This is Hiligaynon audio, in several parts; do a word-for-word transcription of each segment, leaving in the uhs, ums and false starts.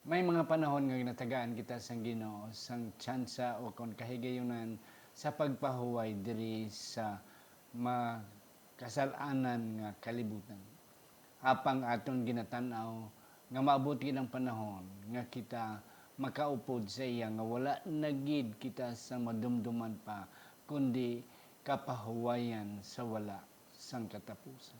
May mga panahon nga ginatagaan kita sang Ginoo sang tsansa o kon kahigayunan sa pagpahuway diri sa makasal-anan nga kalibutan. Apang aton ginatan-aw nga maabot gid ang panahon nga kita makaupod sa iya, nga wala na gid kita sa madumduman pa, kundi kapahuwayan sa wala sang katapusan.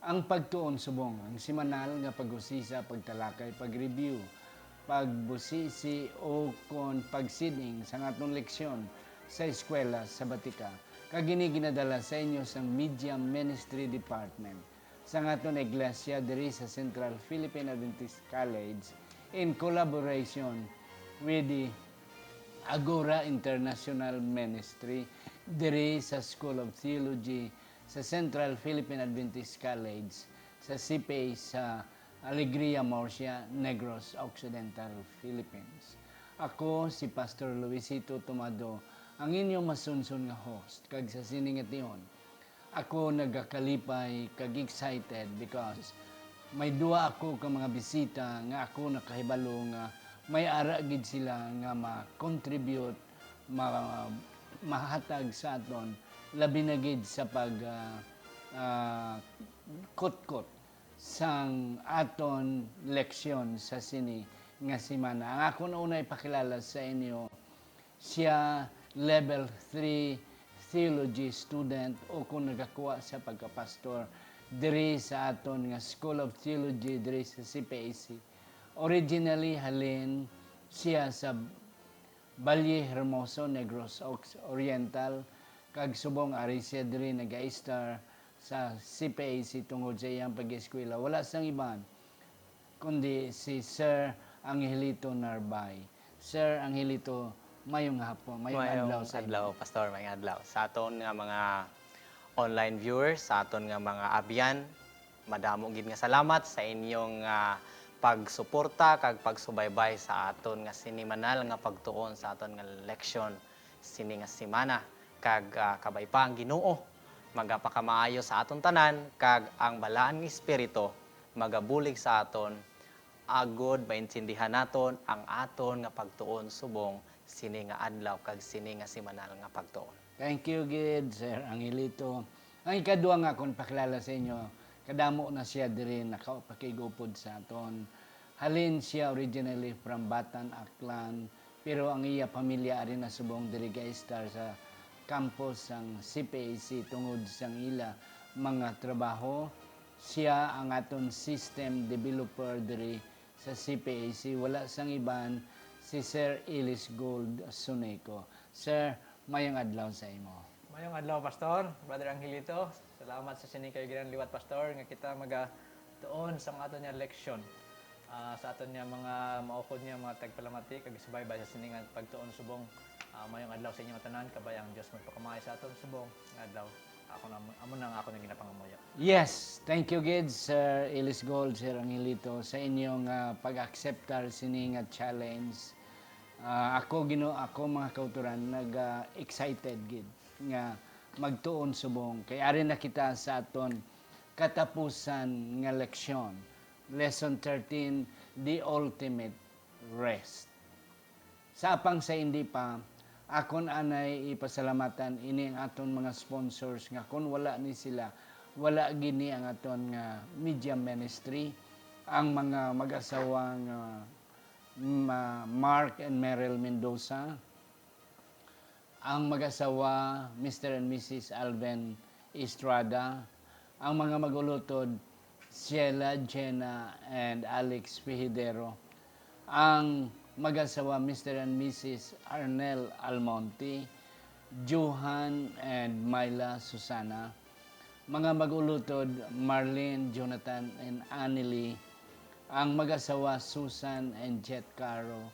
Ang pagtuon subong, ang semanal nga pag-usisa, pagtalakay, pag-review, pagbusisi, o kon pagsining sang aton leksyon sa eskwela sabatika, kag ini ginadala sa inyo sang Media Ministry Department sang aton iglesia diri sa Central Philippine Adventist College in collaboration with the Agora International Ministry diri sa School of Theology sa Central Philippine Adventist College sa C P A sa Alegria, Murcia, Negros Occidental, Philippines. Ako si Pastor Luisito Tomado, ang inyong masunson nga host, kag sa sini nga tion, ako nagakalipay kag excited because may duha ako ka mga bisita nga ako nakahibalo nga may ara gid sila nga ma-contribute, ma-, mahatag sa aton, labi na gid sa pag, ah, ah, kutkot sang aton leksyon sa sini nga semana. Ang akon una ipakilala sa inyo, siya level three theology student o kung nagakuha sa pagkapastor diri sa aton nga School of Theology diri sa C P A C. Originally, halin siya sa Valle Hermoso, Negros Ox-, Oriental, kag subong ari siya diri nag-estar sa C P A C tungod sa iyang pag-eskwela. Wala sang iban kundi si Sir Angelito Narbay. Sir Angelito, mayong hapon, mayong Mayong adlaw sa inyo. adlaw, Pastor, mayong adlaw. Sa aton nga mga online viewers, sa aton nga mga abyan, madamo gid nga salamat sa inyong, ah, pagsuporta kag pagsubaybay sa aton nga sinimanal nga pagtuon sa aton nga leksyon sini nga semana. Kag, ah, kabay pa ang Ginoo magapakamaayo sa aton tanan, kag ang Balaan nga Espiritu magabulig sa aton, agod maintindihan naton ang aton nga pagtuon subong sini nga adlaw kag sini nga semanal nga pagtuon. Thank you gid, Sir Angelito. Ang ikadua nga akon pakilala sa inyo, kadamo na siya diri nakapakig-upod sa aton. Halin siya originally from Batan, Aklan, pero ang iya pamilya ari na subong diri ga-estar sa campus sang C P A C tungod sang ila mga trabaho. Siya ang aton system developer diri sa C P A C. Wala sang iban, si Sir Ellis Gold Suneco. Sir, mayong adlaw sa imo. Mayong adlaw, Pastor, Brother Angelito. Salamat sa sini kaayuhan liwat, Pastor, nga kita magatuon sa aton nga leksyon. Ah, sa aton nga mga maukod nga mga tagpalamati kag subaybay sa sini nga pagtuon subong. Ah, mayong adlaw sa inyo tanan. Kabay ang Dios magpakamaayo sa aton subong nga adlaw. Ako na, amo na ang ako na ginapangamuyo. Yes, thank you gid, Sir Ellis Gold, Sir Angelito, sa inyong, ah, pag-akseptar sini nga challenge. Ah, ako, Gino-, ako, mga kauturan, nag, ah, excited gid nga magtuon subong. Kay ari na kita sa aton katapusan nga leksyon, Lesson thirteen, The Ultimate Rest. Sa apang sa hindi pa, akon anay ipasalamatan ini ang aton mga sponsors nga kon wala ni sila, wala gid ni ang aton nga media ministry, ang mga mag-asawa nga, ma-, Mark and Meryl Mendoza, ang mag-asawa, Mister and Missus Alvin Estrada, ang mga mag-ulutod, Sheila, Jenna, and Alex Fijidero, ang mag-asawa, Mister and Missus Arnel Almonte, Johan and Myla Susana, Mga mag-ulutod, Marlene, Jonathan, and Annelie, ang mag-asawa, Susan and Jet Caro,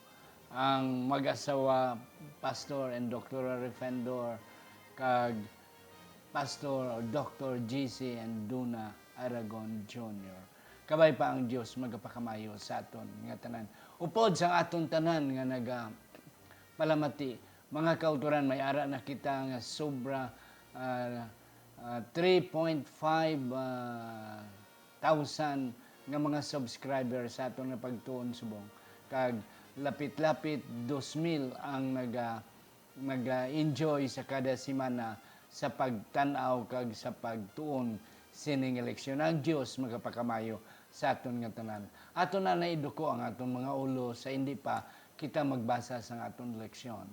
ang mag-asawa, Pastor and Doktora Refendor, kag Pastor Doktor G C and Duna Aragon Junior. Kabay pa ang Dios magapakamayo sa aton nga tanan. Upod sa aton tanan nga naga palamati, mga kautoran, may ara na kita nga sobra, ah, ah, three point five, ah, thousand nga mga subscribers sa aton nga pagtuon subong, kag lapit-lapit dos mil ang naga-, naga-enjoy sa kada semana sa pagtan-aw kag sa pagtuon sining leksyon. Ang Dios magapakamayo sa aton nga tanan. Aton na naiduko ang aton mga ulo sa hindi pa kita magbasa sang aton leksyon.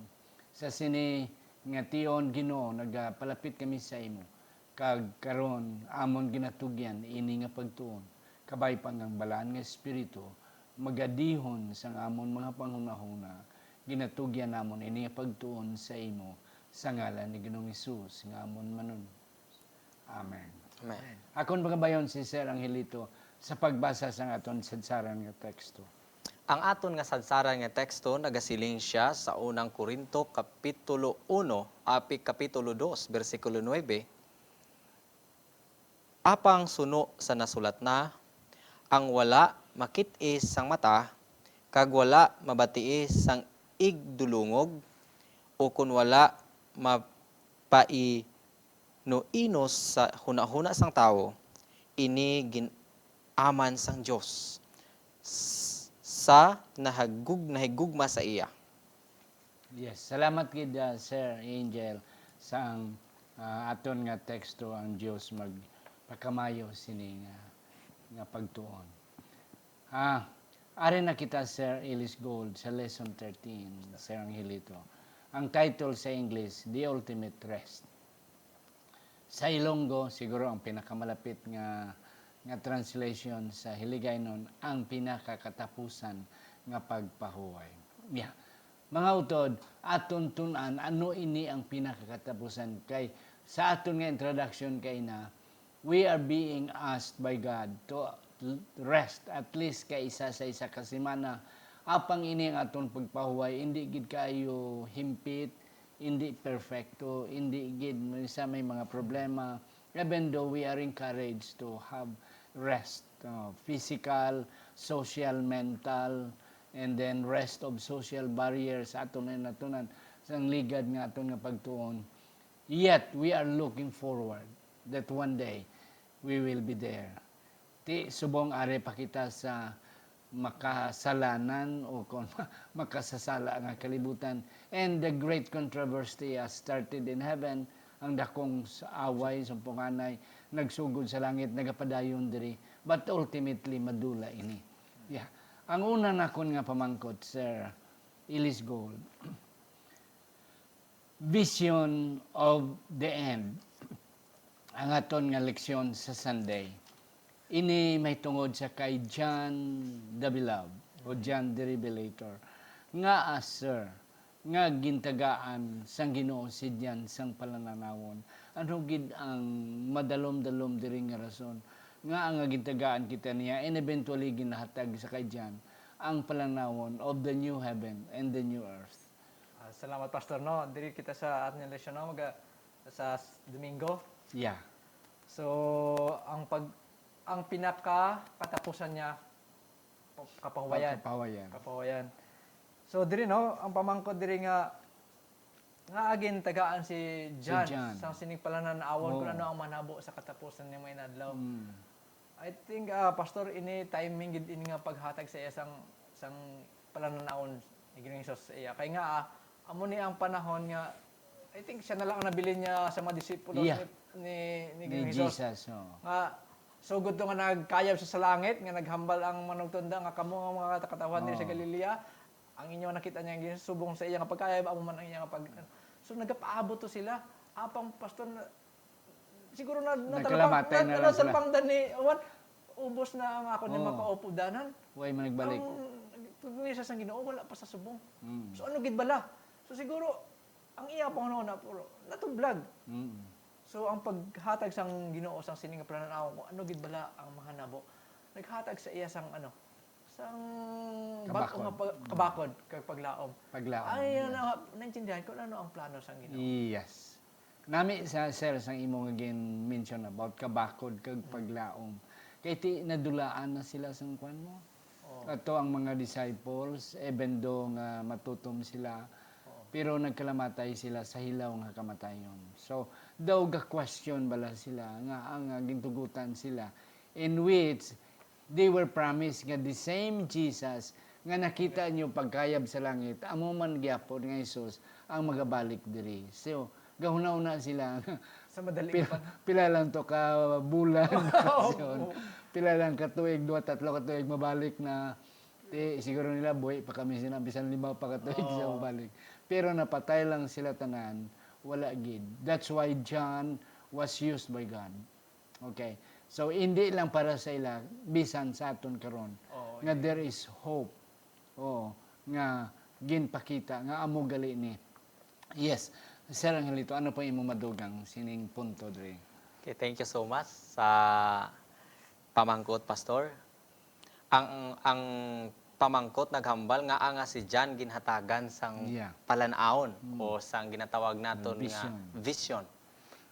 Sa sini nga tion, Ginoo, nagapalapit kami sa imo, kag karon amon ginatugyan ini nga pagtuon. Kabay pa nga ang Balaan nga Espiritu magadihon sang amon mga panghunahuna, ginatugyan namon ini nga pagtuon sa imo, sa ngalan ni Ginoong Hesus nga amon Manunod. Amen. Amen. Akon pagabayon si Sir Angelito sa pagbasa sang aton sadsaran nga teksto. Ang aton nga sadsaran nga teksto nagasiling sia sa unang Corinto, Kapitulo uno, api Kapitulo dos, bersikulo nuebe, "Apang suno sa nasulat na, 'Ang wala makit-i sang mata, kag wala mabatii sang igdulungog, ukon wala mapainuinos sa hunahuna sang tawo, ini gin-aman sang Dios s-, sa nahagug-, nahigugma sa iya.'" Yes, salamat gid, ah, Sir Angel, sa ang, ah, aton nga teksto. Ang Dios magpakamayo sini nga, nga pagtuon. Ah, ari na kita, Sir Ellis Gold, sa lesson thirteen, Sir Angelito. Ang title sa English, The Ultimate Rest. Sa Ilonggo, siguro ang pinakamalapit nga, nga translation sa Hiligaynon, ang pinakakatapusan nga pagpahuway. Yeah. Mga utod, aton tun-an, ano ini ang pinakakatapusan? Kay sa aton nga introduction kay na, we are being asked by God to rest at least kay isa sa isa ka semana. Apang ini ang aton pagpahuway, hindi gid kaayo himpit, hindi perfecto, hindi gid, minsan may mga problema. Even though we are encouraged to have rest, uh, physical, social, mental, and then rest of social barriers, aton na natunan sang ligad nga aton nga pagtuon. Yet, we are looking forward that one day we will be there. Ti, subong ari pa kita sa makasalanan o kon makasasala nga kalibutan. And the great controversy has started in heaven. Ang dakong s-, away, sumpunganay, nagsugod sa langit, nagapadayon diri. But ultimately, madula ini. Yeah. Ang una nakon nga pamangkot, Sir Ellis Gold, Vision of the End, ang aton nga leksyon sa Sunday. Ini may tungod sa kay John the Beloved o John the Revelator. Ngaa, sir, nga gintagaan sang Ginoo si John sang palananawon? Ano gid ang madalom-dalom diri nga rason nga, nga gintagaan kita niya and eventually ginahatag sa kay John ang palanawon of the new heaven and the new earth? Ah, salamat, Pastor, no? Diri kita sa aton nga lesson, no? Maga-, sa s-, Domingo. Yeah. So, ang pag-, ang pinaka katapusan niya, kapahuwayan. Kapahuwayan. Kapahuwayan. So, diri, no, ang pamangkot diri nga, nga gintagaan si John, si John, sang sining palananawon kung, oh, ano ang manabo sa katapusan ning mga inadlaw. Mm. I think, ah, Pastor, ini timing gid ini nga paghatag sa iya sang, sang palananawon ni Ginoong Hesus sa iya. Kay nga, ah, amo ni ang panahon nga, I think, siya na lang ang nabilin niya sa mga disipulo, yeah, ni, ni, ni, ni Ginoong Hesus. Jesus, oo. Nga, sugod to nga nagkayab siya sa langit, nga naghambal ang manugtunda nga, "Kamo nga mga katawhan diri sa, oo, Galilea, ang inyo nakita niya nga subong sa iya nga pagkayab, amo man ang iya nga pag-," so, nagapaabot to sila. Apang, Pastor, na, siguro na, nagkalamatay na, na lang sila. Nasalpangdan ni Juan, "Ubos na ang ako ni, oo, mga kaupudanan." Way man nagbalik. Ang promesa sang Ginoo wala pa sa subong. Mm. So, ano gid bala? So, siguro ang iya panghunahuna puro natublag. Mm. So, ang paghatag sang Ginoo sang sini nga palan-awon, kung ano gid bala ang mahanabo, naghatag sa iya sang, ano, sang bag-o Kabakod. nga pa-, Mm. kabakod kag paglaom. Paglaom, Ay, yes. na, naintindihan ko ano ang plano sang Ginoo. Yes. Nami sa, sir, sang imo nga gin-mention about kabakod kag Mm. paglaom. Kay ti nadulaan na sila sang kwan mo. Oo. Ato ang mga disciples, even though nga matutom sila, Oo. pero nagkalamatay sila sa hilaw nga kamatayon. So, daw ga-question bala sila nga ang, ah, gintugutan sila, in which they were promised nga the same Jesus nga nakita niyo pagkayab sa langit, amo man gyapon nga Jesus ang magabalik diri. So, gahuna-huna sila. Sa madali Pila, pa. pila lang to ka bulan, Oo. bakasyon. Pila lang ka tuig, duha, tatlo ka tuig, mabalik na. Ti, siguro nila, buhi pa kami sila, bisan lima pa ka tuig sa Oo. mabalik. Pero napatay lang sila tanan, wala gid. That's why John was used by God. Okay. So, hindi lang para sa ila, bisan sa aton karon, Oo, nga yeah. there is hope. Oo, nga ginpakita, nga amo gali ni. Yes. Sir Angelito, ano pa imong madugang sining punto diri? Okay, thank you so much sa pamangkot, Pastor. Ang, ang pamangkot naghambal nga, ah, nga si John ginhatagan sang Yeah. palan-awon Mm. o sang ginatawag naton nga Vision. vision.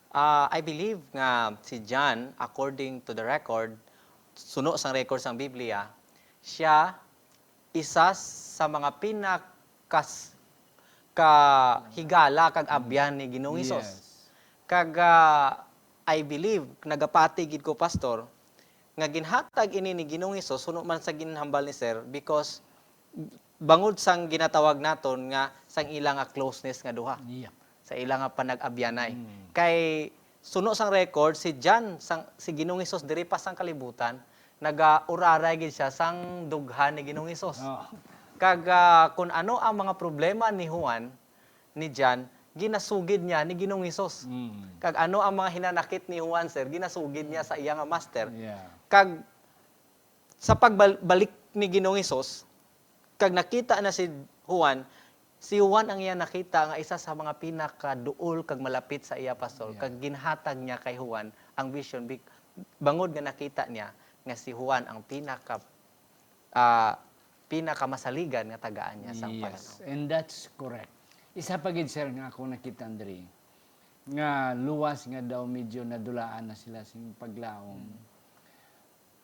Ah, I believe nga si John, according to the record, suno sang record sang Biblia, siya isa sa mga pinakas-, ka higala kag abyan ni Ginoong Hesus. Yes. Kag, ah, I believe, nagapati gid ko, Pastor, nga ginhatag ini ni Ginoong Hesus, suno man sa ginhambal ni Sir, because bangod sang ginatawag naton nga sang ila nga closeness nga duha, Yeah. sa ila nga panag-abyanay. Mm. Kay suno sang record, si John, sang, si Ginoong Hesus diri pa sang kalibutan, nagauraray gid siya sang dughan ni Ginoong Hesus. Oh. Kag, ah, kun ano ang mga problema ni Juan, ni John, ginasugid niya ni Ginoong Hesus. Mm. Kag ano ang mga hinanakit ni Juan, sir, ginasugid niya sa iya nga master. Yeah. Kag sa pagbal-, balik ni Ginoong Hesus, kag nakita na si Juan, si Juan ang iya nakita nga isa sa mga pinakaduol kag malapit sa iya, Pastor. Yeah. Kag ginhatag niya kay Juan ang vision, big-, bangod nga nakita niya nga si Juan ang pinaka, ah, pinakamasaligan nga tagaan niya sang Yes, palan-awon. And that's correct. Isa pa gid, sir, nga ako nakita diri, nga luwas nga daw medyo nadulaan na sila sing paglaom. Mm.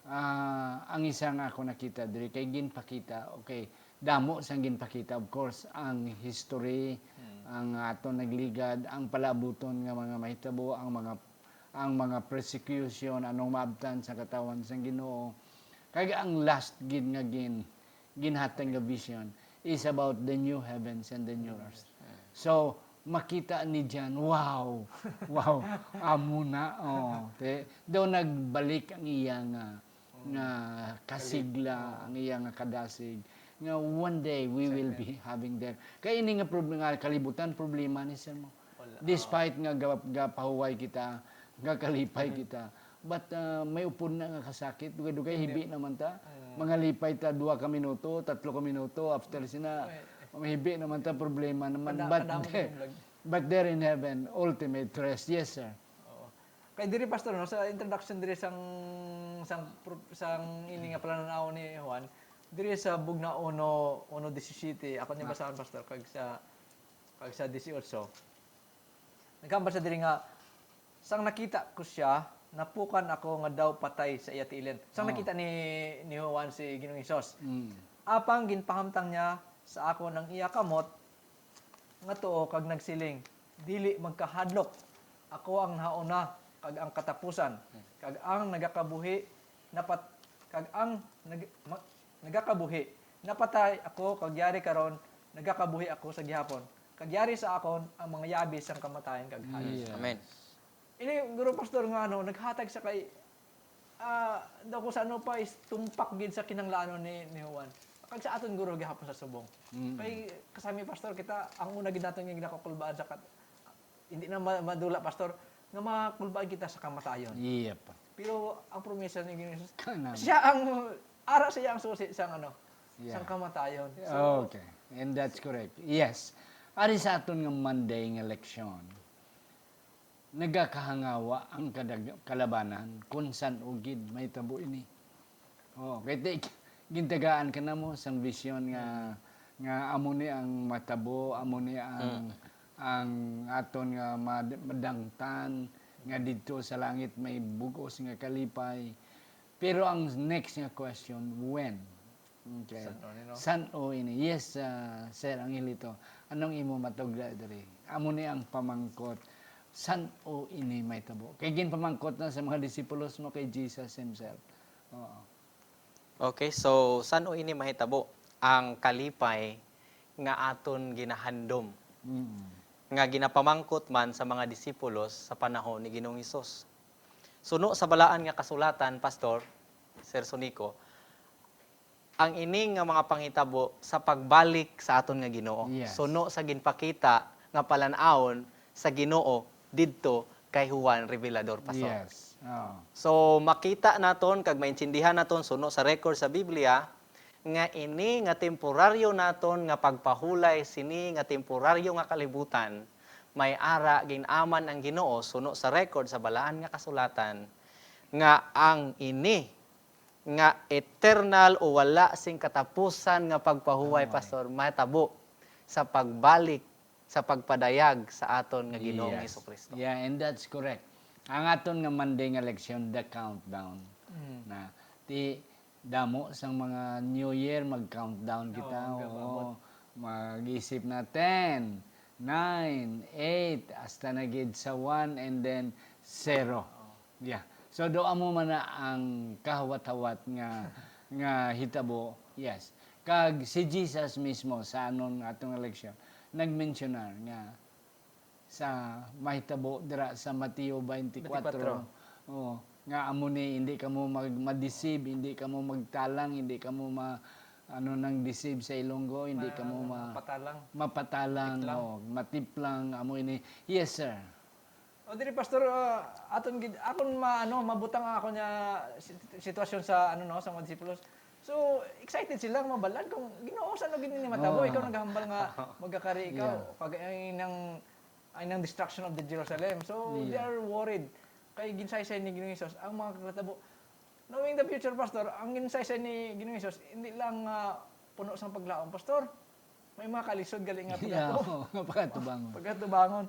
Ah, ang isa nga ako nakita diri kay ginpakita, okay, damo sang ginpakita, of course, ang history, Mm. ang aton nagligad, ang palaabuton nga mga mahitabo, ang mga, ang mga persecution, anong maabtan sa katawhan sang Ginoo. Kag ang last gid nga gin-, ginhatag nga vision is about the new heavens and the new earth. So, makita ni John, wow, wow, amo na, oh, te, daw nagbalik ang iya nga, nga kasigla, ang iya nga kadasig, nga one day we will be having there. Kay ini nga prob-, nga kalibutan, problema ni, sir, mo. Wala. Despite nga ga-, gapahuway kita, gakalipay kita, but, ah, may upod na nga kasakit, dugay-dugay, hibi naman ta. Mm. Mangalipay ta duha ka minuto, tatlo ka minuto, after sina, mahibi naman ta, problema naman. Kada-, But kadamo there, yung vlog. But there in heaven, ultimate rest. Yes, sir. Oo. Kay diri, Pastor, no, sa introduction diri sang, sang pro-, sang ini nga palan-awon ni Juan, diri sa Bugnaon uno, uno diecisiete, ako ni basahan, Pastor, kag sa, kag sa dieciocho. Naghambal siya diri nga, "Sang nakita ko sia, napukan ako nga daw patay sa iya tiilen." Sang Oh. nakita ni, ni Juan si Ginoong Hesus. Mm. Apang ginpahamtang niya sa akon ang iya kamot nga tuo kag nagsiling, "Dili magkahadlok, ako ang hauna kag ang katapusan, kag ang nagakabuhi napat-, kag ang nag-, ma-, nagakabuhi. Napatay ako kag yari karon, nagakabuhi ako sa gihapon, kag yari sa akon ang mga yabi sang kamatayon kag Hades." Yes. Amen. Ini, guro, Pastor, nga, ano, naghatag sa kay, ah, daw kung sa ano pa, is tumpak gid sa kinahanglanon ni, ni Juan. Kag sa aton, guro, gihapon sa subong. Mm. Kay, kasami, Pastor, kita, ang una gid naton nga ginakukulbaan sa kat-, hindi na ma-, madula, Pastor, nga makulbaan kita sa kamatayon. Yep. Pero ang promesa ni Ginoong Jesus, Kanang siya ang, ara siya ang susi sang, ano, Yeah. sang kamatayon. So, Okay. And that's correct. Yes. Ari sa aton nga Monday nga leksyon, nagakahangawa ang kadag-, kalabanan kung san-o gid mahitabo ini. Oh, kay ti-, gintagaan ka na mo sang vision nga, nga amo ni ang matabo, amo ni ang, Mm. ang aton nga mad-, madangtan, nga didto sa langit may bug-os nga kalipay. Pero ang next nga question, when? Okay. San-o ni, no? San-o ini? Yes, ah, Sir Angelito. Anong imo matugda diri? Amo ni ang pamangkot. San-o ini mahitabo? Kay ginpamangkot na sa mga disipulos mo kay Jesus himself. Oo. Okay, so san-o ini mahitabo? Ang kalipay nga aton ginahandom, Mm. nga ginapamangkot man sa mga disipulos sa panahon ni Ginoong Hesus. Suno sa Balaan nga Kasulatan, Pastor, Sir Sonico, ang ini nga mga panghitabo sa pagbalik sa aton nga Ginoo. Yes. Suno sa ginpakita nga palan-awon sa Ginoo didto kay Juan Revelador, Pastor. Yes. Oo. So, makita naton kag maintindihan naton suno sa record sa Biblia nga ini nga temporaryo naton nga pagpahulay sini nga temporaryo nga kalibutan, may ara gin-aman ang Ginoo suno sa record sa Balaan nga Kasulatan nga ang ini nga eternal o wala sing katapusan nga pagpahuway, Amen. Pastor, matabo sa pagbalik, sa pagpadayag sa aton nga Ginoong Yes. Jesu-Cristo. Yeah, and that's correct. Ang aton nga Monday nga leksyon, the countdown. Mm. Na, ti, damo sang mga New Year, mag-countdown kita. Oo, Oo, mag-abot. Mag-isip na ten, nine, eight, hasta na gid sa one, and then zero. Oo. Yeah. So, do amo man na ang kahawat-hawat nga, nga hitabo. Yes. Kag si Jesus mismo sa anon nga atong leksyon, nagmensyonar nga sa mahitabo dira sa Mateo twenty-four, Twenty-four. Oh, nga amo ni, hindi kamo mag-, ma-deceive, hindi kamo magtalang, hindi kamo ma-, ano nang deceive sa Ilonggo, hindi Ma-, kamo ano, ma-, mapatalang. Mapatalang, Tiplang. Oh, matiplang, amo ini. Yes, sir. O, diri, Pastor, ah, aton gid, akon ma-, ano, mabutang ang akon nga sit-, sitwasyon sa, ano, no, sa mga disipulos. So, excited sila nga mabal-an kung, "Ginoo, san-o gid ini matabo? Oo. Ikaw naghambal nga magakari ikaw." Yeah. Kag ang inang, ang inang destruction of the Jerusalem. So, they Yeah. are worried. Kay ginsaysay ni Ginoong Jesus ang mga kagahitabo. Knowing the future, Pastor, ang ginsaysay ni Ginoong Jesus, hindi lang, ah, puno sang paglaom, Pastor. May mga kalisod gali nga Yeah, pagkatu-, oo, nga pagkatubangon. Pagkatubangon.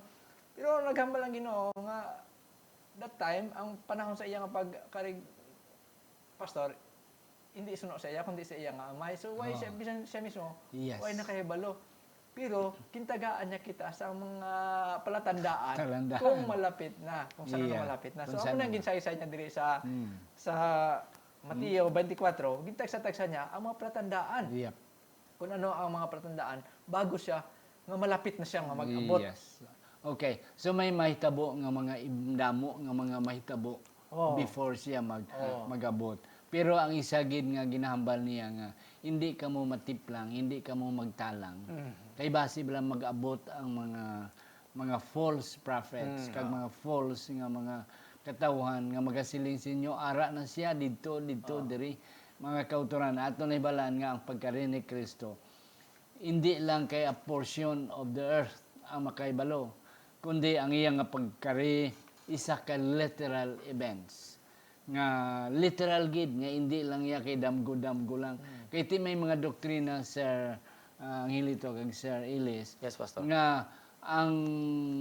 Pero naghambal ang Ginoo nga that time, ang panahon sa iya nga pagkari, Pastor, hindi suno sa iya, kundi sa iya nga Amay. So, why Oo. siya, bisan siya mismo, Yes. why nakahibalo? Pero, kintagaan niya kita sa mga palatandaan Palatandaan. kung malapit na, kung saan na Yeah. malapit na. So, Kung amo saan na na. ginsaysay niya diri sa, Mm. sa Mateo twenty-four, gintagsa-tagsa niya ang mga palatandaan. Yep. Kung ano ang mga palatandaan, bago siya, nga malapit na siya nga mag-abot. Yes. Okay. So, may mahitabo nga mga ib-, damo nga mga mahitabo Oo. before siya mag-, Oo. mag-abot. Pero ang isa gid nga ginahambal niya nga, "Hindi kamo matiplang, hindi kamo magtalang." Mm. Kay basi bala mag-abot ang mga, mga false prophets, Mm, kag oo. mga false nga mga katawhan nga magasiling sa inyo, "Ara na siya, didto, didto, Oo. diri." Mga kautoran, ato na hibalaan nga ang pagkari ni Cristo, hindi lang kay a portion of the earth ang makahibalo, kundi ang iya nga pagkari isa ka literal events. Nga literal gid, nga hindi lang iya kay damgo-damgo lang. Mm. Kay ti may mga doktrina, Sir, ah, Angelito kag Sir Ellis, Yes, Pastor. nga ang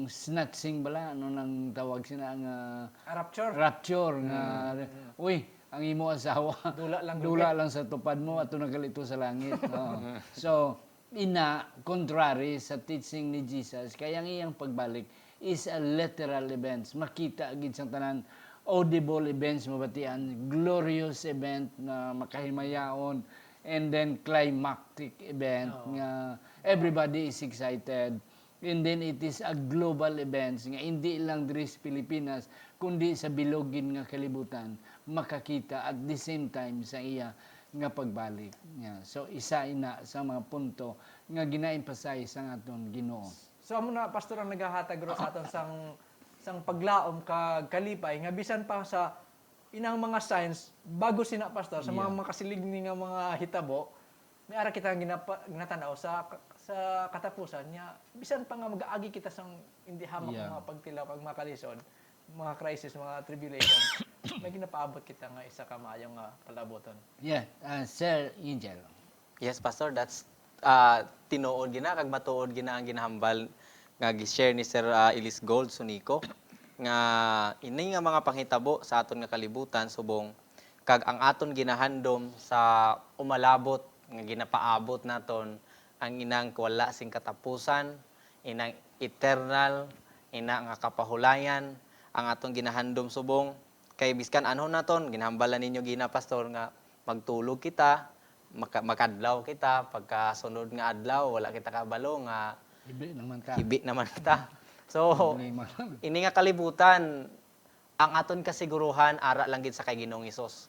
snatching bala, ano nang tawag sina nga Ah, rapture. rapture, nga, Mm. "Uy, ang imo asawa, Dula lang dula gid. lang sa tupad mo, ato na gali to sa langit." Oo. So, ina, contrary sa teaching ni Jesus, kay ang iyang pagbalik is a literal events. Makita gid sang tanan, audible events, mabatian, glorious event na makahimayaon, and then climactic event Oo. nga everybody is excited. And then it is a global events nga hindi lang diri sa Pilipinas, kundi sa bilog gid nga kalibutan makakita at the same time sa iya nga pagbalik. Yeah. So, isa ina sa mga punto nga gina-emphasize sang aton Ginoo. So, amo na, Pastor, ang nagahatag ro sa aton sang, sang paglaom kag kalipay nga bisan pa sa inang mga signs, bago sina, Pastor, sa mga Yeah. makasiling ni nga mga hitabo, may ara kita nga ginapa-, ginatanaw sa, Sa katapusan niya, bisan pa nga mag-aagi kita sang hindi hamak Yeah. nga mga pagtilaw kag mga kalisod, mga crisis, mga tribulation, may ginapaabot kita nga isa ka maayo nga kalabuton. Yeah, uh, Sir Angel. Yes, Pastor, that's, ah, tinuod gina kag matuod gina ang ginahambal nga gi-share ni Sir, ah, Ellis Gold Sunico, nga ini nga mga panghitabo sa aton nga kalibutan subong kag ang aton ginahandom sa umalabot nga ginapaabot naton ang inang wala sing katapusan, inang eternal, ina nga kapahulayan, ang aton ginahandom subong kay biskan anhon naton, ginahambal na ninyo gina, Pastor, nga magtulog kita, maka-, makadlaw kita, pagkasunod nga adlaw, wala kita kabalo nga Hibi naman ta. hibi naman ta. So, Problema lang. ini nga kalibutan, ang aton kasiguruhan ara lang gid sa kay Ginoong Hesus,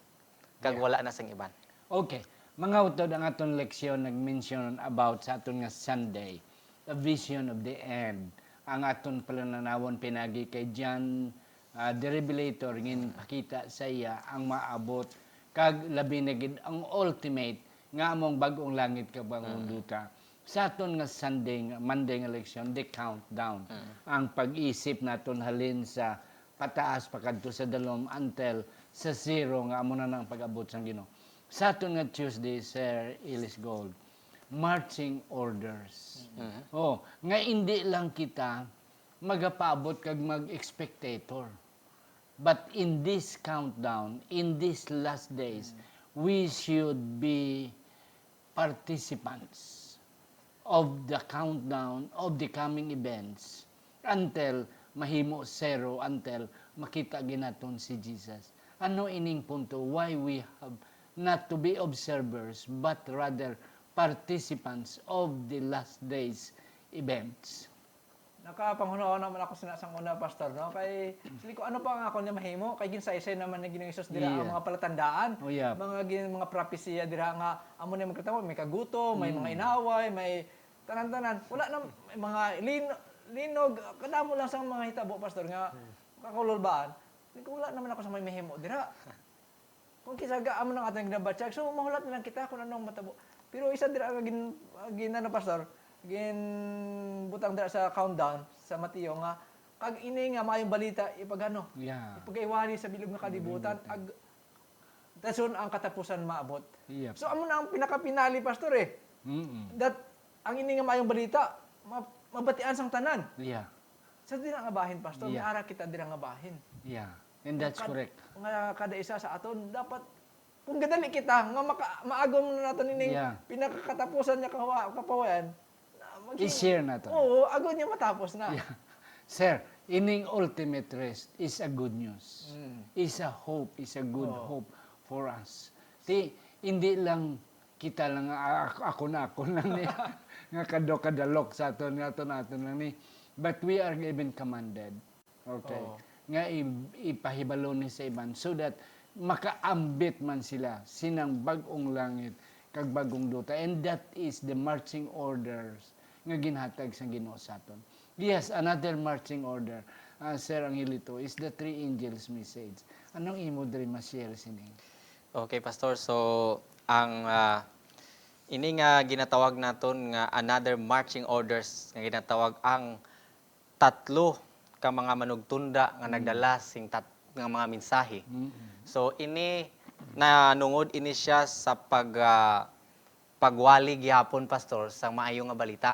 kag Yeah. wala na sing iban. Okay. Mga utod, ang aton leksyon nag-mention about sa aton nga Sunday, the vision of the end. Ang aton palananawon pinagi kay John, ah, the Revelator, ginpakita sa iya ang maabot, kag labi na gid ang ultimate nga among bag-ong langit kag bag-ong Mm. duta. Sa aton nga Sunday, nga Monday nga leksyon, the countdown. Mm. Ang pag-isip naton halin sa pataas pakadto sa dalom until sa zero nga amo na ang pag-abot sang Ginoo. Sa aton nga Tuesday, Sir Ellis Gold, marching orders. Mm. Oh, nga indi lang kita magapaabot kag mag-spectator. But in this countdown, in these last days, Mm. we should be participants of the countdown of the coming events until mahimo zero, until makita gid naton si Jesus. Ano ining punto? Why we have not to be observers, but rather participants of the last days events? Nakapanghunahuna man ako sina sang una, Pastor, no? Kay, sili ko, ano pa ang ako niya mahimo? Kay ginsaysay naman ni Ginoong Jesus dira ang Iya. mga palatandaan. Oh, yeah. Mga gin-, mga prophecy dira nga amo na magkatabo, may kagutom, may Mm. mga inaway, may tanan-tanan. Wala na, may mga lin-, linog, kadamo lang sang mga hitabo, Pastor, nga Hmm. kakululbaan. Sili ko, wala naman ako sa may mahimo dira. Kung kinsa ga-, amo nang atong ginabatyag, so mahulat na lang kita kung anong matabo. Pero isa dira nga gin-, gin-, ano, Pastor, ginbutang dira sa countdown sa Mateo nga, "Kag ini nga maayong balita ipagano, Yeah. ipagaywahi sa bilog nga kalibutan, Kalibutan. ag-, dason ang katapusan maabot." Yep. So, amo na ang pinakapinali, Pastor, eh. Mm-mm. That ang ini nga maayong balita, ma-, mabatian sang tanan. Yeah. Sa dira nga bahin, Pastor, may Yeah. ara kita dira nga bahin. Yeah. And that's Kad-, correct. nga kada isa sa aton, dapat, kung gadali kita, nga maka-, maagom na naton ining Yeah. pinakakatapusan nga kawa-, kapawayan, na mag- I-share naton. Oo, agod niya matapos na. Yeah. Sir, ining ultimate rest is a good news. Mm. Is a hope, is a good Oo. hope for us. Ti, hindi lang kita lang, ah, ako, ako na, ako lang ni, nga kado-kadalok sa aton, nga aton, aton lang ni. But we are even commanded. Okay. Oo. Nga i-, ipahibalo ni sa iban so that makaambit man sila sinang bag-ong langit kag bag-ong duta. And that is the marching orders nga ginhatag sang Ginoo sa aton. Yes, another marching order, ah, Sir Angelito, is the three angels message. Anong imo diri ma-share sini? Okay, Pastor. So, ang, ah, ini nga ginatawag naton nga another marching orders nga ginatawag ang tatlo ka mga manugtunda nga Mm. nagdala sing tat-, nga mga mensahe. Mm-mm. So, ini nanungod ini siya sa pag, ah, pagwali gihapon, Pastor, sa maayo nga balita.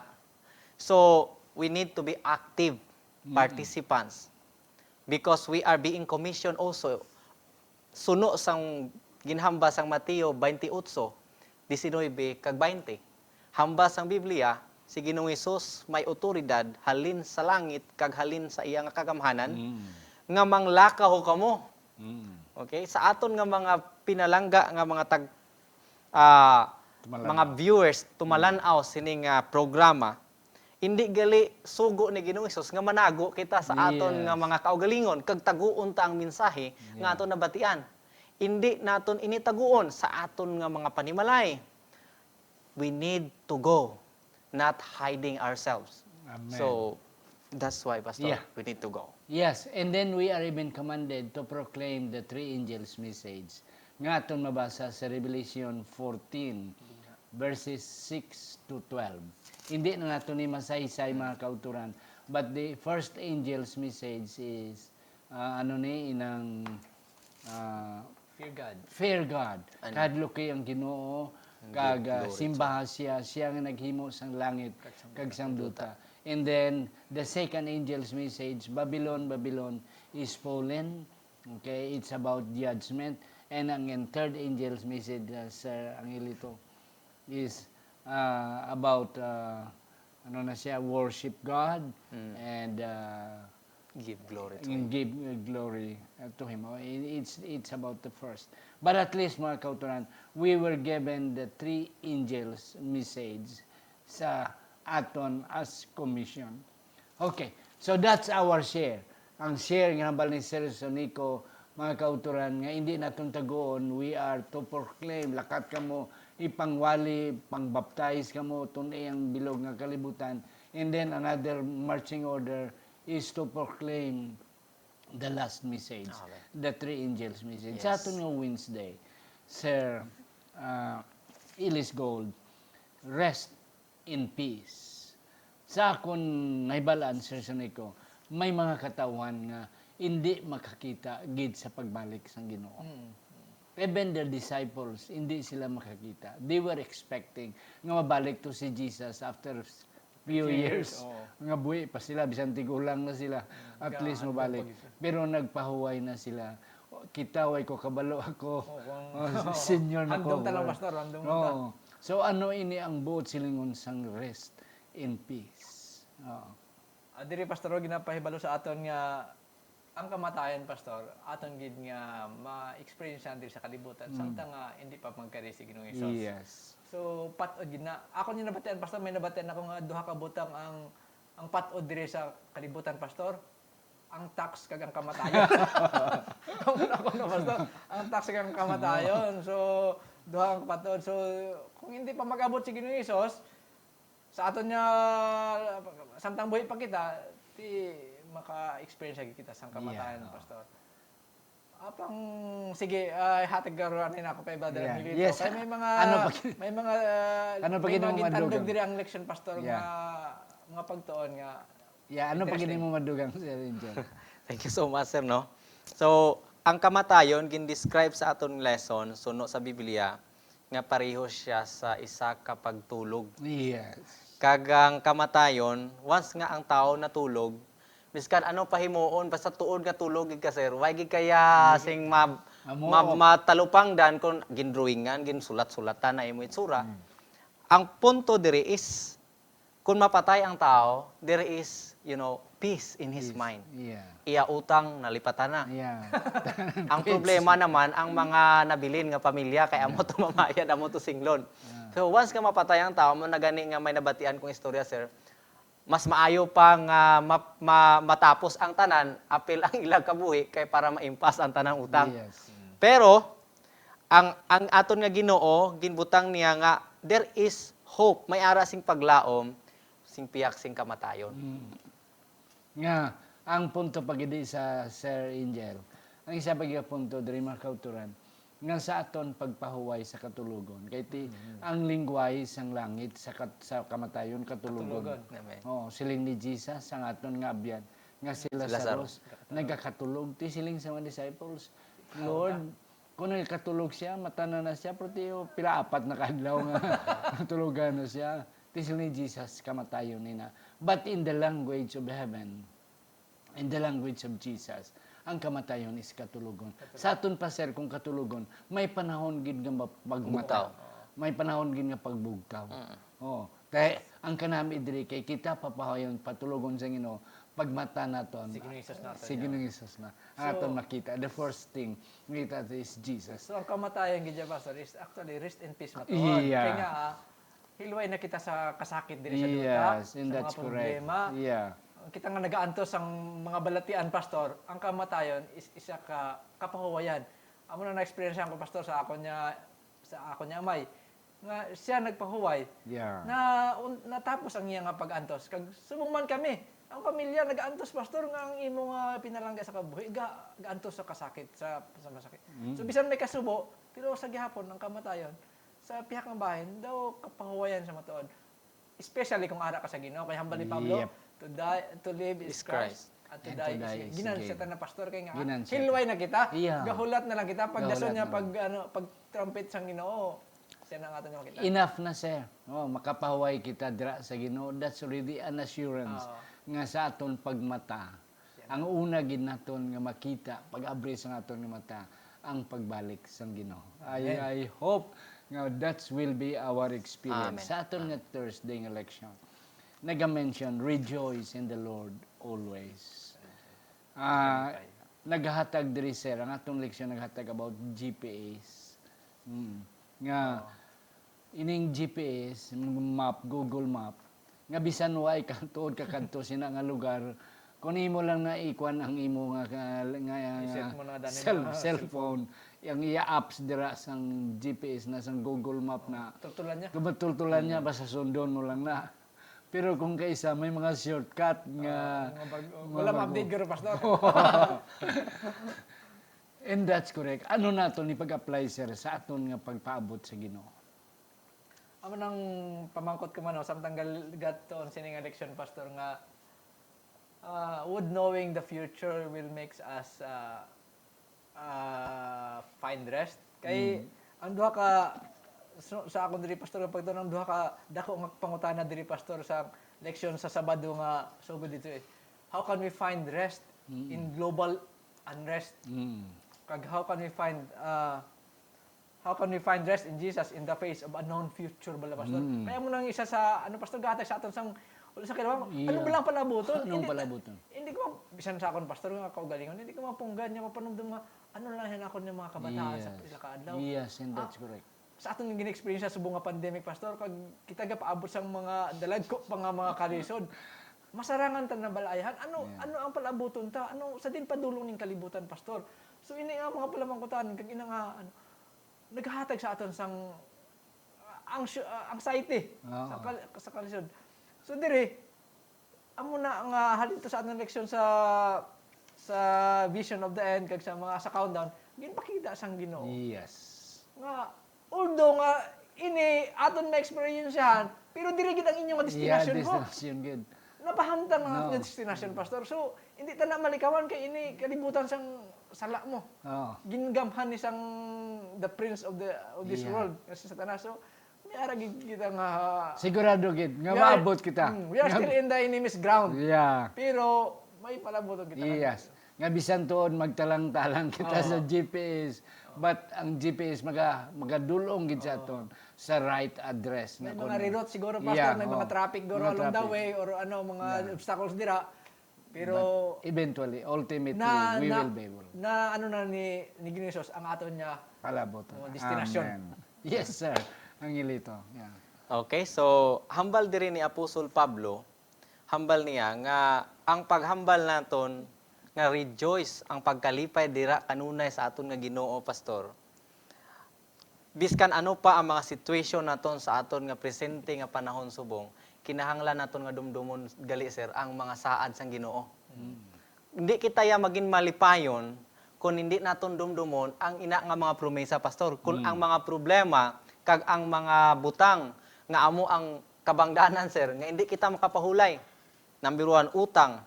So, we need to be active Mm. participants because we are being commissioned also. Suno sang ginhamba sang Mateo twenty-eight, diecinuebe kag twenty. Hamba sang Biblia, si Ginoong Hesus may awtoridad halin sa langit kag halin sa iya nga kagamhanan Mm. nga manglakaw kamo. Mm. Okay? Sa aton nga mga pinalangga nga mga tag-, ah, Tumalan-aw. mga viewers, tumalan-aw Mm. sining, ah, programa, indi gali sugo ni Ginoong Hesus nga manago kita sa aton Yes. nga mga kaugalingon kag taguon ta ang mensahe nga Yeah. aton nabatian. Indi naton ini taguon sa aton nga mga panimalay. We need to go, not hiding ourselves. Amen. So, that's why, Pastor, Yeah. we need to go. Yes, and then we are even commanded to proclaim the three angels' message nga aton mabasa sa Revelation fourteen. verses six to twelve. Hindi na nato ni masaysay, mga kauturan. But the first angel's message is, ah, ano ni, inang, ah, Fear God. Fear God. Ano? Kahadluki ang Ginoo, Ang kag, ah, glory to simbaha siya, siya nga naghimo sang langit Kag sang kag sang duta. And then, the second angel's message, "Babylon, Babylon is fallen." Okay, it's about judgment. And ang, ang third angel's message, uh, Sir Angelito, is, uh, about, uh, ano na siya, worship God Mm. and, uh, Give glory to and Him. give, uh, glory, uh, to Him. Oh, i-, it's, it's about the first. But at least, mga kauturan, we were given the three angels' message sa aton as commission. Okay, so that's our share. Ang share nga hambal ni Sir Sonico, mga kauturan, nga hindi naton taguon, we are to proclaim. Lakat kamo, ipangwali, pangbaptize kamo, tun-i ang bilog nga kalibutan. And then another marching order is to proclaim the last message, Amen. the three angels' message. Sa Yes. aton nga Wednesday, Sir, ah, Ellis Gold, rest in peace. Sa akon nahibalaan, Sir Sonico, may mga katawhan nga hindi makakita gid sa pagbalik sang Ginoo. Mm. Even the disciples, hindi sila makakita. They were expecting nga mabalik to si Jesus after few Few years, years. oo. Nga buhi pa sila, bisan tigulang na sila, at Ga-, least ano mabalik. pa gid. Pero nagpahuway na sila. Kita, way ko kabalo ako. Oo, kung Oh, senior na Handom ko. ta lang, Pastor, handom lang ta. Oo. So, ano ini ang buot silingon sang rest in peace? Oo. Ah, diri, Pastor, ginapahibalo sa aton nga ang kamatayon, Pastor, aton gid nga ma-experience diri sa kalibutan, Mm. samtang nga hindi pa magkari si Ginoong Hesus. Yes. So, pat-od gid na. Ako ni nabatian, Pastor, may nabatian ako nga duha ka butang ang, ang pat-od diri sa kalibutan, Pastor. Ang tax kag ang kamatayon. Ang una ko na, Pastor, ang tax kag ang kamatayon. So, duha ang pat-od. So, kung hindi pa mag-abot si Ginoong Hesus, sa aton nga, samtang buhi pa kita, ti maka-experience lagi kita sang kamatayon, Yeah. Pastor. Apang, sige, ah, hatag garo ani na ako kay Brother Yeah. Angelito. Yes. Kay may mga, Ano pa gi-, may mga, ah, ano pa may gid mga ang gintandog madugang? Diri ang leksyon, Pastor, Yeah. nga mga pagtuon nga Yeah, ano pa gid interesting. Ang madugang, Sir Angel? Thank you so much, sir, no? So, ang kamatayon gin-describe sa aton lesson, suno sa Biblia, nga pareho siya sa isa ka pagtulog. Yes. Kag ang kamatayon, once nga ang tawo natulog, biskan ano pa himuon, basta tuod nga tulog gid ka, sir. Way gid kaya Hindi. sing ma-, Amo. ma-, matalupangdan kung gindrawingan, ginsulat-sulatan na imo itsura. Hmm. Ang punto diri is, kung mapatay ang tawo, there is, you know, peace in his Peace. mind. Yeah. Iya utang, nalipatan na. Yeah. Ang Kids. problema naman, ang mga nabilin nga pamilya, kay amo Yeah. to mamayad, amo to singlon. Yeah. So, once nga mapatay ang tawo, mo na gani nga may nabatian kong istorya, sir, mas maayo pa nga ma-, ma-, matapos ang tanan, apil ang ilang kabuhi, kay para maimpas ang tanang utang. Yes. Pero, ang, ang aton nga Ginoo, ginbutang niya nga there is hope, may ara sing paglaom, sing pihak sing kamatayon. Mm. Nga, ang punto pa gid sa Sir Angel, ang isa pa gid punto diri, mga kauturan, nga sa aton pagpahuway sa katulogon. Kay ti, Mm. ang lingwahe sang langit sa kat-, sa kamatayon, katulogon. Katulogon. Amen. Oh, siling ni Jesus, ang aton nga abyan, nga si Si Lazaro. Lazarus, nagakatulog. Ti siling sa mga disciples, Lord, Kung nagakatulog siya, mata na na siya, pero ti, oh, pila, apat na ka adlaw nga tulogan na siya. Ti siling ni Jesus, kamatayon ni na. But in the language of heaven, in the language of Jesus, ang kamatayon is katulogon. Sa aton pa, sir, kung katulogon, may panahon gid nga ma-, magmata. Bugtaw. May panahon gid nga pagbugtaw. Mm. Oh, kay ang kanami diri kay kita papahayon, patulogon sa Ginoo, pagmata naton. Si Ginoong Jesus naton, Si yeah. Ginoong Jesus na. So, Aton makita. The first thing, makita is Jesus. So, ang kamatayon gid, Pastor, is actually rest in peace, matuod. Yeah. Kaya nga, ah, hilway na kita sa kasakit diri sa duta, Yes, and sa that's mga correct. problema. Yeah. Kita nga nagaantos ang mga balatian, Pastor, ang kamatayon is isa ka kapahuwayan. Amo na na-experience ko, Pastor, sa akon niya, sa akon niya amay, nga siya nagpahuway. Yeah. Na, un-, natapos ang iya nga pag-antos. Kag subong man kami, ang pamilya nag-antos, Pastor, nga ang imo nga pinalangga sa kabuhi, ga-, gaantos sa kasakit, sa, sa masakit. Mm. So, bisan may kasubo, pero sa gihapon, ang kamatayon, sa pihak nga bahin, daw kapahuwayan sa matuod. Especially kung ara ka sa Ginoo. Kay hambal ni Pablo, Yep. "To die, to live is Is Christ, Christ. and to And die to is die gain." is Ginan gain. siya tanan, pastor, kay nga, Ginan siya hilway tanan. na kita. Yeah. Gahulat na lang kita. Pagdason Gahulat niya, na pag, lang. ano, pag trumpet sang Ginoo, siya na ang aton nga makita. Enough na, sir. Oh, makapahuway kita dira sa Ginoo. That's already an assurance Oo. nga sa aton pagmata, Siya na. ang una gid naton nga makita, pag-abri sa aton nga mata, ang pagbalik sang Ginoo. I, Amen. I hope nga that will be our experience. Amen. Sa aton nga Amen. Thursday nga leksyon, naga-mention, "Rejoice in the Lord always." Ah, Amen. naghatag diri, sir, ang atong leksyon naghatag about G P S. Mm. Nga, Oo. ining G P S, map, Google Map, nga bisan way ka tuod ka kadto sina nga lugar, kung imo lang na ikuan ang imo nga, ka-, nga, nga I-set mo na gani cell-, nga cellphone, ang iya apps dira sang G P S na sang Google Map na Tultulan niya. Kumatultulan niya, Mm. basta sundon mo lang na. Pero kung kaisa, may mga shortcut nga Ah, mga bag-, mga wala bago. ma-update garo, Pastor. And that's correct. Ano nato ni pag-apply, sir, sa aton nga pagpaabot sa Ginoo? Amo nang pamangkot ko man, no, samtang gal-, gat tuon sini nga leksyon, Pastor, nga, ah, would knowing the future will makes us, ah, ah, find rest. Kay Mm. ang duha ka, so, sa akon diri, Pastor, nga pagtuon, ang duha ka dako nga pangutana diri, Pastor, sa leksyon sa Sabado nga sugod dito, eh. How can we find rest Mm. in global unrest? Mm. Kag how can we find, ah, how can we find rest in Jesus in the face of unknown future, bala, Pastor? Mm. Kaya mo nang isa sa, ano, Pastor, gahatag sa aton sang, wala sa kailangan. Ano Yeah. ba lang palabuton? Anong Hindi ta-, palabuton? hindi ko, bisan sa akon, Pastor, nga kaugalingon, hindi ko mapunggan niya, mapanumdum nga, ano lang yan ako ng mga kabataan sa Yes. pila ka adlaw. Yes, and that's Ah, correct. sa aton nga gina-experience sa subong nga pandemic, Pastor, kag kita gapaabot sang mga dalagko pa nga mga kalisod. Masarangan ta na balayan. Ano, Yeah. ano ang palabuton ta? Ano sa din padulong ning kalibutan, Pastor? So, ini nga mga palamangkutan, kag ina nga, ano, naghatag sa aton sang, ah, anxio-, ah, anxiety Oo. sa kal-, sa kalisod. So, diri, amo na nga halin to sa atong leksyon sa, sa Vision of the End kag sa mga sa Countdown, ginpakita sang Ginoo Yes. nga, although nga ini aton ma-experience yan, pero diri gid ang inyo nga Yeah, destinasyon, ho. destinasyon gid. Napahamtang ang No. aton nga destinasyon, Pastor. So, hindi ta na malikawan kay ini kalibutan sang sala mo. Oo. Gingamhan ni sang the prince of the, of this Yeah. world, nga si Satanas. So, may ara gid kita nga Sigurado gid nga we are, maabot kita. mm, we are Nga still in the enemy's ground. Yeah. Pero may palabuton kita nga Yes. Nga bisan tuod magtalang-talang kita Oo. sa G P S, Oo. but ang G P S maga-, magadulong gid sa Oo. aton sa right address May na mga kuno. reroute siguro, Pastor, Yeah, may mga oo. traffic siguro Mga along the traffic. way or ano, mga Yeah. obstacles dira. Pero But eventually, ultimately, na, we na, will be able. na ano na ni, ni Ginoong Jesus ang aton nga Palabot. oh, destinasyon. Amen. Yes, sir. Angelito. Yeah. Okay, so hambal diri ni Apostol Pablo, hambal niya nga ang paghambal naton nga rejoice, ang pagkalipay dira kanunay sa aton nga Ginoo, Pastor. Biskan ano pa ang mga situation naton sa aton nga presente nga panahon subong, kinahanglan naton nga dumdumon gali, sir, ang mga saad sang Ginoo. Mm. Hindi kita ya magin malipayon kung hindi naton dumdumon ang ina nga mga promesa, Pastor. Kung Mm. ang mga problema kag ang mga butang nga amo ang kabangdanan, sir, nga hindi kita makapahulay. Number one, utang.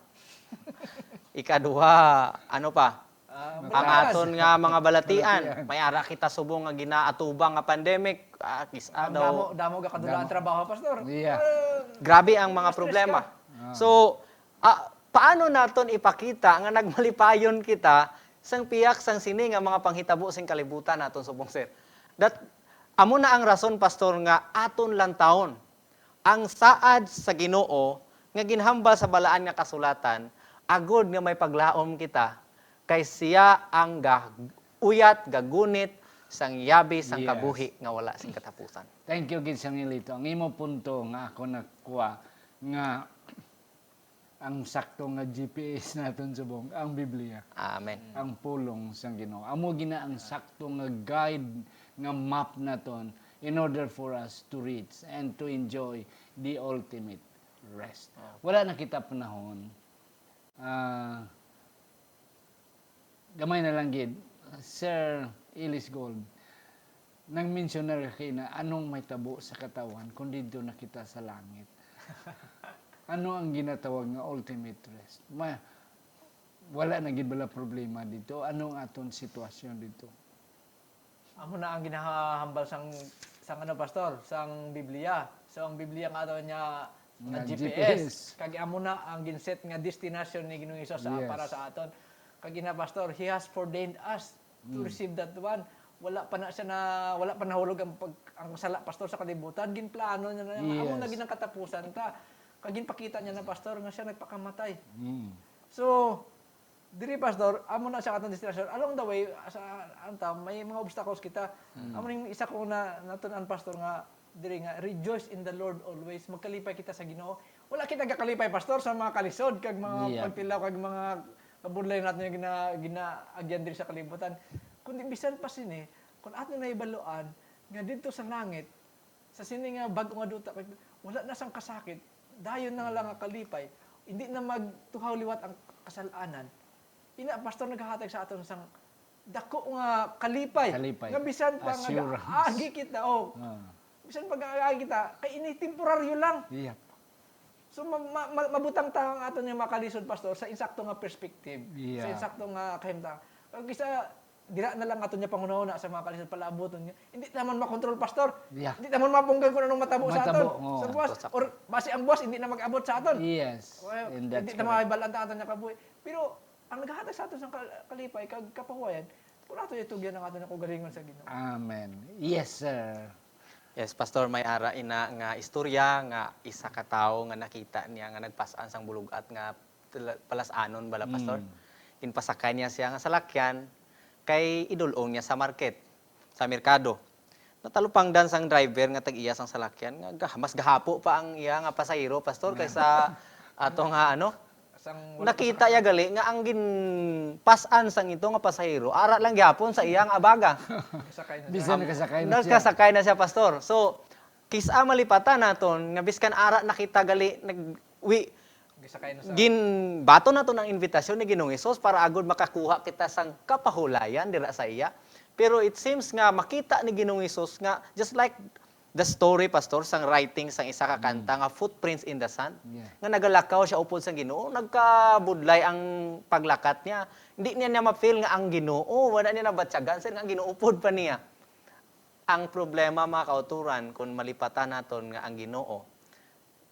Ikaduha, ano pa? Ah, Ang balatian. aton nga mga balatian. Balatian. May ara kita subong nga ginaatubang nga pandemic. Ah, kis-, Ang ano, damo, damo ga kadula ang Damo. trabaho, Pastor. Yeah. Ah, Grabe ang mga ma-stress problema. ka. Ah. So, ah, paano naton ipakita nga nagmalipayon kita sang pihak sang sini nga mga panghitabo sing kalibutan naton subong, sir? That, amo na ang rason, Pastor, nga aton lantawon ang saad sa Ginoo nga ginhambal sa Balaan nga Kasulatan, agod nga may paglaom kita, kay siya ang gauyat, gagunit sang yabi sang Yes. kabuhi nga wala sing katapusan. Thank you gid, Sir Angelito. Ang imo punto nga ako nakuha nga ang sakto nga G P S naton subong, ang Biblia. Amen. Ang pulong sang Ginoo. Amo gina ang sakto nga guide, nga map naton in order for us to reach and to enjoy the ultimate rest. Oh. Wala na kita panahon. Ah, gamay na lang gid, Sir Ellis Gold. Nang-mensionar ka kaina, anong mahitabo sa katawhan kung didto na kita sa langit? Ano ang ginatawag nga ultimate rest? Ma-, wala na gid bala problema didto? Ano ang aton sitwasyon didto? Amo na ang ginahambal sang, sang ano, Pastor, sang Biblia. So, ang Biblia nga ato niya nga Nga G P S. G P S. Kag amo na ang ginset nga destination ni Ginoong Hesus sa, Yes. para sa aton. Kag ina, Pastor, He has foreordained us to Mm. receive that one. Wala pa na siya na, wala pa nahulog ang pag-, ang sala, Pastor, sa kalibutan. Ginplano niya na, amo na Yes. gid ang katapusan ta. Kag ginpakita niya na, Pastor, nga siya nagpakamatay. Mm. So, diri, Pastor, amo na siya atong destination. Along the way, sa, anta, may mga obstacles kita. Mm. Amo ning isa ko na natun-an, Pastor, nga diri nga, "Rejoice in the Lord always." Magkalipay kita sa Ginoo. Wala kita gakalipay, Pastor, sa mga kalisod kag mga Yeah. pagtilaw kag mga kabudlay naton nga gina-, ginaagyan diri sa kalibutan. Kundi bisan pa sini, kung aton nahibaluan nga didto sa langit, sa sini nga bag-o nga duta, kag wala na sang kasakit, dayon na lang nga kalipay, hindi na magtuhaw liwat ang kasal-anan. Ina, Pastor, nagahatag sa aton sang dako nga kalipay. Kalipay. Nga bisan pa nga Assurance. gaagi kita, oh. Ah. Bisan pa nga gaagi kita, kay ini temporaryo lang. Yep. So, ma-, ma-, ma-, mabutang ta ang aton nga mga kalisod, Pastor, sa insakto nga perspective, Yeah. sa insakto nga kahimtang. Kag isa, dira na lang aton nga panghunahuna sa mga kalisod, palaabuton niya. Hindi ta man makontrol, Pastor. Yeah. Hindi ta man mapunggan kung anong matabo sa Matabo, aton. oo. Sa buwas, Sakto, sakto. or basi ang buwas, hindi na mag-abot sa aton. Yes, Well, and that's hindi na correct. mahibalaan ta aton nga kabuhi. Pero, ang naghatag sa aton sang kal-, kalipay kag kapahuwayan, kung ato itugyan ang aton kaugalingon sa Ginoo. Amen. Yes, sir. Yes, Pastor, may ara ina nga istorya nga isa ka tawo nga nakita niya nga nagpas-an sang bulug-at nga tala-, palas-anon bala, Pastor. Mm. Ginpasakay niya siya nga salakyan kay idul-ong niya sa market, sa merkado. Natalupangdan sang driver nga tag-iya sang salakyan nga ga-, mas gahapo pa ang iya nga pasahero, Pastor, Yeah. kaysa ato nga ano. Sang wala Nakita pa sa iya gali nga ang ginpas-an sang ito nga pasahero, ara lang gyapon sa iya nga abaga. Kasakay na siya. Bisan nakasakay na siya. Nagkasakay na siya, Pastor. So, kis-a malipatan naton nga biskan ara na kita gali nag-, wi-, Gisakay na sa ginbaton naton ang invitasyon ni Ginoong Hesus para agud makakuha kita sang kapahulayan dira sa iya. Pero it seems nga makita ni Ginoong Hesus nga, just like the story, Pastor, sang writing sang isa ka kanta Mm. nga Footprints in the Sand, Yeah. nga nagalakaw siya upod sang Ginoo, nagkabudlay ang paglakat niya. Hindi niya na ma-feel nga ang Ginoo, wala niya nabatyagan, sir, nga ang Ginoo upod pa niya. Ang problema, mga kauturan, kung malipatan naton nga ang Ginoo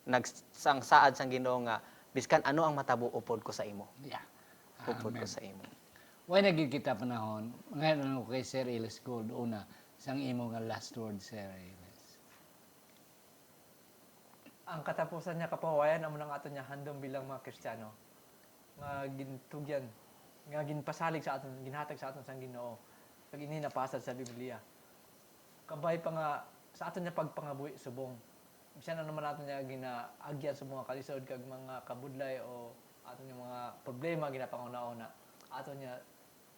nag-, sang saad sang Ginoo nga, "Biskan ano ang matabo, upod ko sa imo." Yeah. Upod ko Amen. sa imo. Way na gid kita panahon, ngayon ako kay Sir Ellis Gold, una, sang imo nga last word, Sir Ellis. Ang katapusan niya, kapahuwayan, amo nang aton niya handom bilang mga Kristiyano nga gintugyan, nga ginpasalig sa aton, ginhatag sa aton sang Ginoo, kag ini napasad sa Biblia. Kabay pa nga sa aton niya pagpangabuhi subong, bisan ano man aton niya ginaagyan sa mga kalisod kag mga kabudlay o aton niya mga problema ginapanguna-una, aton niya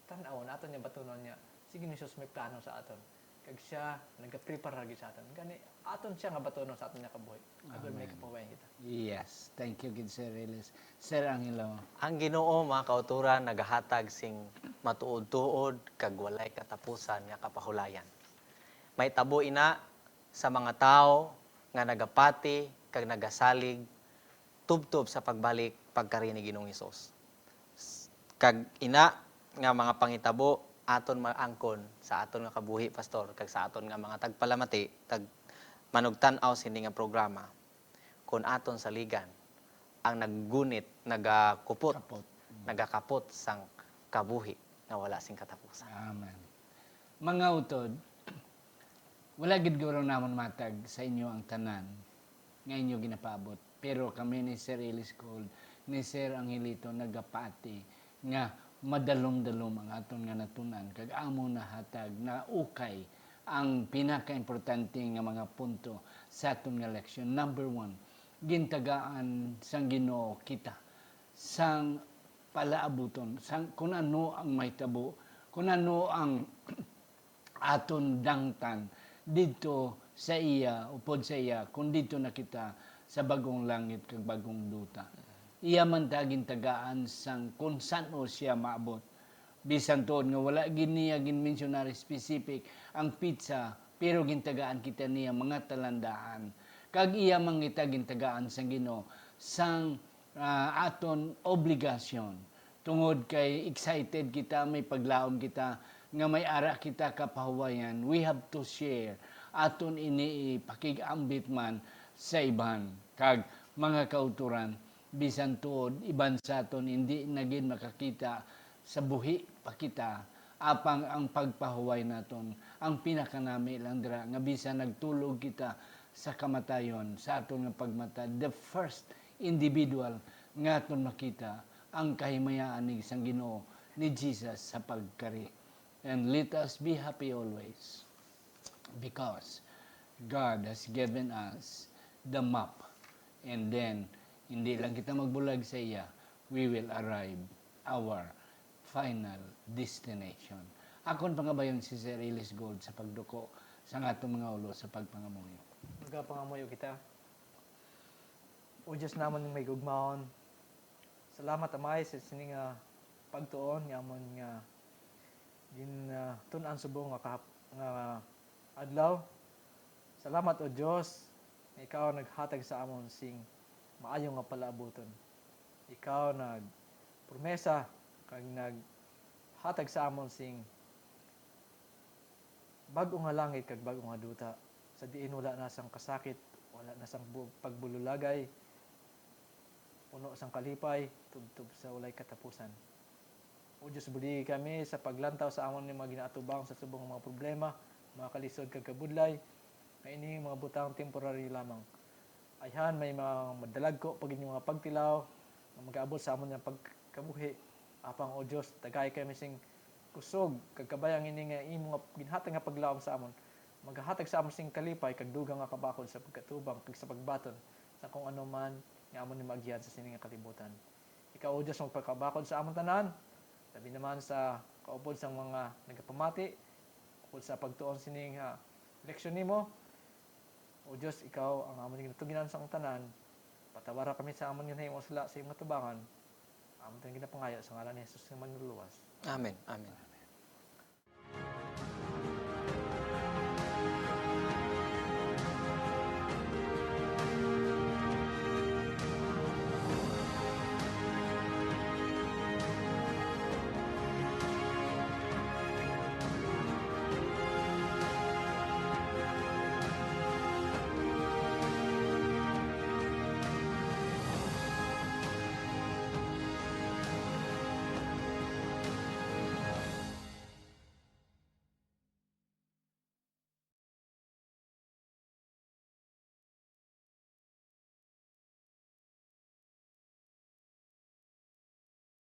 tan-awon, aton niya batunon niya, si Ginoong Jesus may plano sa aton. Kag siya nagapreparar gid sa aton. Gani, aton siya nga batunon sa aton nga kabuhi. Agud may Amen. kapahuwayan kita. Yes. Thank you gid, Sir Ellis. Sir Angelo. Ang Ginoo, mga kauturan, nagahatag sing matuod-tuod kag walay katapusan nga kapahulayan. Mahitabo ina sa mga tawo nga nagapati kag nagasalig tubtob sa pagbalik pagkari ni Ginoong Hesus. S-, kag ina nga mga panghitabo aton maangkon sa aton nga kabuhi, Pastor, kag sa aton nga mga tagpalamati kag manugtan-aw sini nga programa, kon aton saligan ang naggunit, nagakupot, Kapot. nagakapot sang kabuhi nga wala sing katapusan. Amen. Mga utod, wala gid guro namon matag sa inyo ang tanan nga inyo ginapaabot. Pero kami ni Sir Ellis Gold, ni Sir Angelito, nagapati nga madalom-dalom ang aton nga natun-an, kag amo nahatag, naukay ang pinakaimportante nga mga punto sa aton nga leksyon. Number one, gintagaan sang Ginoo kita sang palaabuton, sang kun ano ang mahitabo, kun ano ang aton dangtan didto sa iya, upod sa iya, kung didto na kita sa bagong langit kag bagong duta. Iya man ta gintagaan sang kung san-o siya maabot. Bisan tuod nga wala gid niya ginmensionar specific ang petsa Pero gintagaan kita niya mga talandaan, kag iya man kita gintagaan sang Ginoo sang, ah, aton obligasyon. Tungod kay excited kita, may paglaom kita nga may ara kita kapahuwayan, we have to share. Aton ini ipakig-ambit man sa iban. Kag, mga kauturan, bisan tuod iban sa aton hindi na gid makakita sa buhi pa kita, apang ang pagpahuway naton, ang pinakanami lang dira nga bisan nagtulog kita sa kamatayon, sa aton nga pagmata, the first individual nga aton makita ang kahimayaan ni sang Ginoo, ni Jesus sa pagkari. And let us be happy always, because God has given us the map. And then, hindi lang kita magbulag sa iya, we will arrive our final destination. Akon pangabayon si Sir Ellis Gold sa pagduko sa atong mga ulo sa pagpangamuyo. Magapangamuyo kita. O Diyos namon nga may gugmaon, salamat, Amay, sa sini nga pagtuon nga amon nga gin, ah, tun-an subong nga kahap-, nga adlaw. Salamat, O Dios, nga ikaw naghatag sa amon sing maayo nga palaabuton. Ikaw nagpromesa kag naghatag sa amon sing bag-o nga langit kag bag-o nga duta, sa diin wala na sang kasakit, wala na sang bu-, pagbululagay, puno sang kalipay, tubtob sa walay katapusan. O Dios, buligi kami sa paglantaw sa amon nga mga ginaatubang sa subong nga mga problema, mga kalisod kag kabudlay, nga ini mga butang temporary lamang. Ayhan may mga madalagko pa gid nga mga pagtilaw nga magaabot sa amon nga pagkabuhi. Apang, O Dios, tagai kami sing kusog kag kabay-an ini nga imo nga ginhatag nga paglaom sa amon. Magahatag sa amon sing kalipay kag dugang nga kabakod sa pagkatubang kag sa pagbaton sa kung ano man nga amon ni maagihan sa sini nga kalibutan. Ikaw, O Dios, magpakabakod sa amon tanan, labi naman sa kaupod sang mga nagapamati, upod sa pagtuon sini nga leksyon nimo. O Dios, ikaw ang amon ginatuginan sang tanan. Patawara kami sa amon nga nahimo sala sa imong atubangan. Amon ito ginapangayo sa ngalan ni Jesus nga Manluluwas. Amen. Amen.